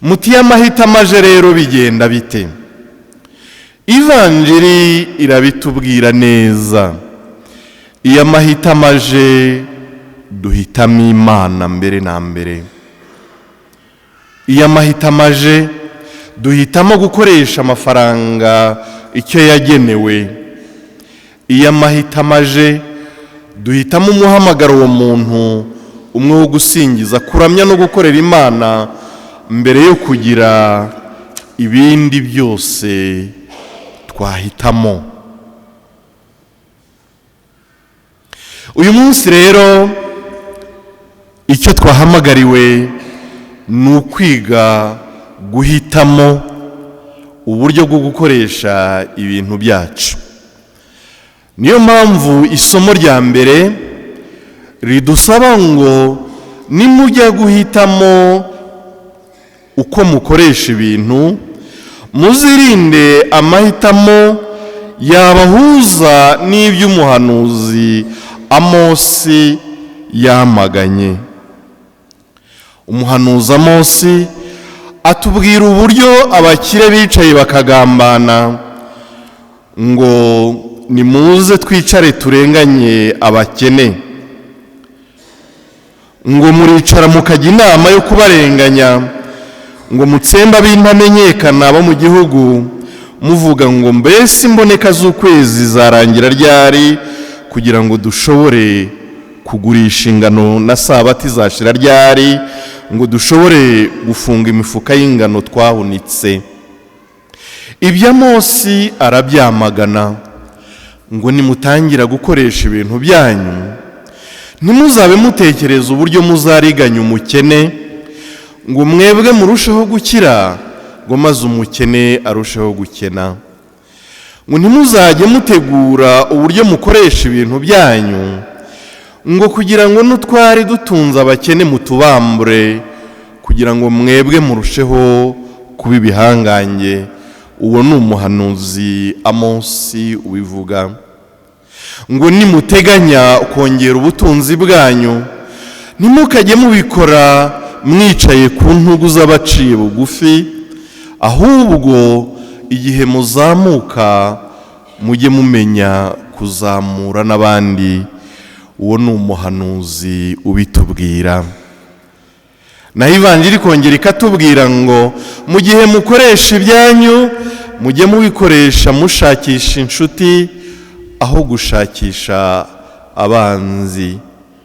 Muti amahitamo aje rero bigenda bite? Ivanjiri irabitubwira neza. Iyo amahitamo aje, duhitamo Imana mbere na mbere. Iyo amahitamo aje, duhitamo gukoresha amafaranga icyo yagenewe. Iyo amahitamo aje, duhitamo umuhamagaro uwo muntu umwe wo gusingiza, kuramya no gukorera Imana mbere yo kugira ibindi byose twahitamo. Uyu munsi rero icyo twahamagariwe ni ukwiga guhitamo uburyo bwo gukoresha ibintu byacu. Niyo mpamvu isomo rya mbere ridusaba ngo nimujya guhitamo uko mukoresha ibintu, muzirinde amahitamo yabahuza n'iby'umuhanuzi Amosi yamaganye. Umuhanuzi Amosi atubwira uburyo abakire bicaye bakagambana ngo nimuze twicare turenganye abakene, ngo muricara mukajya inama yo kubarenganya, ngo mutsembe ab'intamenyekana bo mu gihugu, muvuga ngo mbese imboneka z'ukwezi zarangira ryari kugira ngo dushobore kugurisha ingano, na sabati zashira ryari ngo dushobore gufunga imifuka y'ingano twahunitse. Ibyo Amosi arabyamagana ngo nimutangira gukoresha ibintu byanyu, ntimuzabe mutekereza uburyo muzariganya umukene, ngo mwebwe murusheho gukira, ngo maze umukene arusheho gukena. Ngo ntimuzajye mutegura uburyo mukoresha ibintu byanyu, ngo kugira ngo n'utwari dutunze abakene mutubambure, kugira ngo mwebwe murusheho kuba ibihangange. Uwo ni umuhanuzi Amosi ubivuga. Ngo nimuteganya kongera ubutunzi bwanyu, ntimukajye mubikora mwicaye ku ntugu z'abaciye bugufi, ahubwo igihe muzamuka mujye mumenya kuzamura n'abandi. Uwo ni umuhanuzi ubitubwira. Naho Ivanjiri ikongera ikatubwira ngo mu gihe mukoresha ibyanyu, mujye mubikoresha mushakisha inshuti aho gushakisha abanzi.